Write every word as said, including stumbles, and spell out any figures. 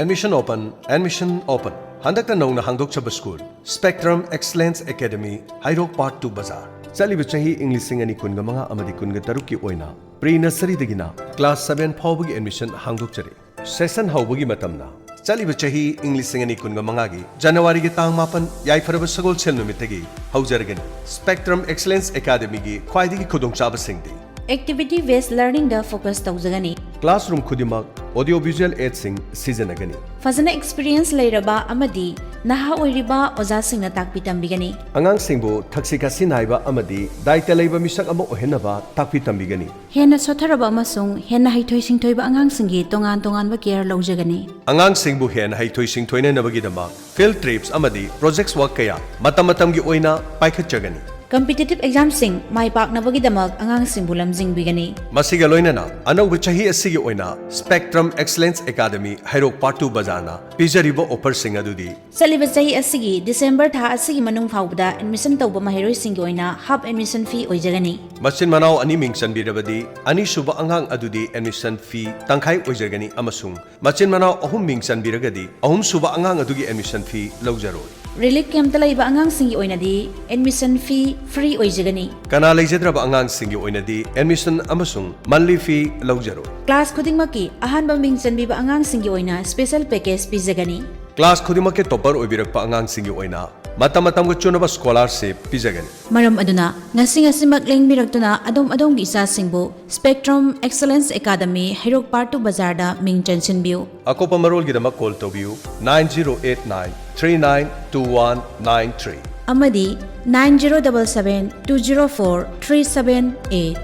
Admission open, admission open. ꯍꯟꯗꯛꯇ ꯅꯧꯅ ꯍꯥꯡꯗꯣꯛꯆꯕ school, Spectrum Excellence Academy, ꯍꯩꯔꯣꯛ Part two Bazar꯫ ꯆꯠꯂꯤꯕ ꯆꯍꯤ ꯏꯪ ꯂꯤꯁꯤꯡ ꯑꯅꯤ ꯀꯨꯟꯒ ꯃꯉꯥ ꯑꯃꯗꯤ ꯀꯨꯟꯒ ꯇꯔꯨꯛꯀꯤ ꯑꯣꯏꯅ pre nurseryꯗꯒꯤꯅ class seven ꯐꯥꯎꯕꯒꯤ admission ꯍꯥꯡꯗꯣꯛꯆꯔꯤ꯫ Session ꯍꯧꯕꯒꯤ ꯃꯇꯝꯅ ꯆꯠꯂꯤꯕ ꯆꯍꯤ ꯏꯪ ꯂꯤꯁꯤꯡ ꯑꯅꯤ ꯀꯨꯟꯒ ꯃꯉꯥꯒꯤ Januaryꯒꯤ ꯇꯥꯡ ꯃꯥꯄꯟ, ꯌꯥꯏꯐꯔꯕ ꯁꯒꯣꯜꯁꯦꯜ ꯅꯨꯃꯤꯠꯇꯒꯤ ꯍꯧꯖꯔꯒꯅꯤ꯫ Spectrum Excellence Academyꯒꯤ ꯈ꯭ꯋꯥꯏꯗꯒꯤ ꯈꯨꯗꯣꯡꯆꯥꯕꯁꯤꯡꯗꯤ: Activity based learningꯗ focus ꯇꯧꯖꯒꯅꯤ꯫ Classroom ꯈꯨꯗꯤꯡꯃꯛ audio visual aidꯁꯤꯡ ꯁꯤꯖꯤꯟꯅꯒꯅꯤ꯫ ꯐꯖꯅ experience ꯂꯩꯔꯕ ꯑꯃꯗꯤ ꯅꯍꯥ ꯑꯣꯏꯔꯤꯕ ꯑꯣꯖꯥꯁꯤꯡꯅ ꯇꯥꯛꯄꯤ ꯇꯝꯕꯤꯒꯅꯤ꯫ ꯑꯉꯥꯡꯁꯤꯡꯕꯨ ꯊꯛꯁꯤ ꯈꯥꯁꯤ ꯅꯥꯏꯕ ꯑꯃꯗꯤ ꯗꯥꯏꯇ ꯂꯩꯕ ꯃꯤꯁꯛ ꯑꯃ ꯑꯣꯏꯍꯟꯅꯕ ꯇꯥꯛꯄꯤ ꯇꯝꯕꯤꯒꯅꯤ꯫ ꯍꯦꯟꯅ ꯁꯣꯠꯊꯔꯕ ꯑꯃꯁꯨꯡ ꯍꯦꯟꯅ ꯍꯩꯊꯣꯏ ꯁꯤꯡꯊꯣꯏꯕ ꯑꯉꯥꯡꯁꯤꯡꯒꯤ ꯇꯣꯉꯥꯟ ꯇꯣꯉꯥꯟꯕ care ꯂꯧꯖꯒꯅꯤ꯫ ꯑꯉꯥꯡꯁꯤꯡꯕꯨ ꯍꯦꯟꯅ ꯍꯩꯊꯣꯏ ꯁꯤꯡꯊꯣꯏꯅꯅꯕꯒꯤꯗꯃꯛ field trips ꯑꯃꯗꯤ project work ꯀꯌꯥ ꯃꯇꯝ ꯃꯇꯝꯒꯤ ꯑꯣꯏꯅ ꯄꯥꯏꯈꯠꯆꯒꯅꯤ꯫ Competitive examꯁꯤꯡ ꯃꯥꯏ ꯄꯥꯛꯅꯕꯒꯤꯗꯃꯛ ꯑꯉꯥꯡꯁꯤꯡꯕꯨ ꯂꯝꯖꯤꯡꯕꯤꯒꯅꯤ꯫ ꯃꯁꯤꯒ ꯂꯣꯏꯅꯅ ꯑꯅꯧꯕ ꯆꯍꯤ ꯑꯁꯤꯒꯤ ꯑꯣꯏꯅ Spectrum Excellence Academy ꯍꯩꯔꯣꯛ Part two Bazarꯅ ꯄꯤꯖꯔꯤꯕ offerꯁꯤꯡ ꯑꯗꯨꯗꯤ: ꯆꯠꯂꯤꯕ ꯆꯍꯤ ꯑꯁꯤꯒꯤ December ꯊꯥ ꯑꯁꯤꯒꯤ ꯃꯅꯨꯡ ꯐꯥꯎꯕꯗ admission ꯇꯧꯕ ꯃꯍꯩꯔꯣꯏꯁꯤꯡꯒꯤ ꯑꯣꯏꯅ half admission fee ꯑꯣꯏꯖꯒꯅꯤ꯫ ꯃꯆꯤꯟ ꯃꯅꯥꯎ ꯑꯅꯤ ꯃꯤꯡ ꯆꯟꯕꯤꯔꯕꯗꯤ, ꯑꯅꯤꯁꯨꯕ ꯑꯉꯥꯡ ꯑꯗꯨꯗꯤ admission fee ꯇꯪꯈꯥꯏ ꯑꯣꯏꯖꯒꯅꯤ ꯑꯃꯁꯨꯡ ꯃꯆꯤꯟ ꯃꯅꯥꯎ ꯑꯍꯨꯝ ꯃꯤꯡ ꯆꯟꯕꯤꯔꯒꯗꯤ, ꯑꯍꯨꯝꯁꯨꯕ ꯑꯉꯥꯡ ꯑꯗꯨꯒꯤ admission fee ꯂꯧꯖꯔꯣꯏ꯫ Relief campꯇ ꯂꯩꯕ ꯑꯉꯥꯡꯁꯤꯡꯒꯤ ꯑꯣꯏꯅꯗꯤ admission fee free ꯑꯣꯏꯖꯒꯅꯤ꯫ ꯀꯅꯥ ꯂꯩꯖꯗ꯭ꯔꯕ ꯑꯉꯥꯡꯁꯤꯡꯒꯤ ꯑꯣꯏꯅꯗꯤ admission ꯑꯃꯁꯨꯡ monthly fee ꯂꯧꯖꯔꯣꯏ꯫ Class ꯈꯨꯗꯤꯡꯃꯛꯀꯤ ꯑꯍꯥꯟꯕ ꯃꯤꯡ ꯆꯟꯕꯤꯕ ꯑꯉꯥꯡꯁꯤꯡꯒꯤ ꯑꯣꯏꯅ special package ꯄꯤꯖꯒꯅꯤ꯫ Class ꯈꯨꯗꯤꯡꯃꯛꯀꯤ topper ꯑꯣꯏꯕꯤꯔꯛꯄ ꯑꯉꯥꯡꯁꯤꯡꯒꯤ ꯑꯣꯏꯅ ꯃꯇꯝ ꯃꯇꯝꯒ ꯆꯨꯅꯕ scholarship ꯄꯤꯖꯒꯅꯤ꯫ ꯃꯔꯝ ꯑꯗꯨꯅ ꯉꯁꯤ ꯉꯁꯤꯃꯛ ꯂꯦꯡꯕꯤꯔꯛꯇꯨꯅ ꯑꯗꯣꯝ ꯑꯗꯣꯝꯒꯤ ꯏꯆꯥꯁꯤꯡꯕꯨ Spectrum Excellence Academy ꯍꯩꯔꯣꯛ Part two Bazarꯗ ꯃꯤꯡ ꯆꯟꯁꯤꯟꯕꯤꯌꯨ꯫ ꯑꯀꯨꯞꯄ ꯃꯔꯣꯜꯒꯤꯗꯃꯛ call ꯇꯧꯕꯤꯌꯨ nine zero eight nine three nine two one nine three ꯑꯃꯗꯤ nine zero double seven two zero four three seven eight꯫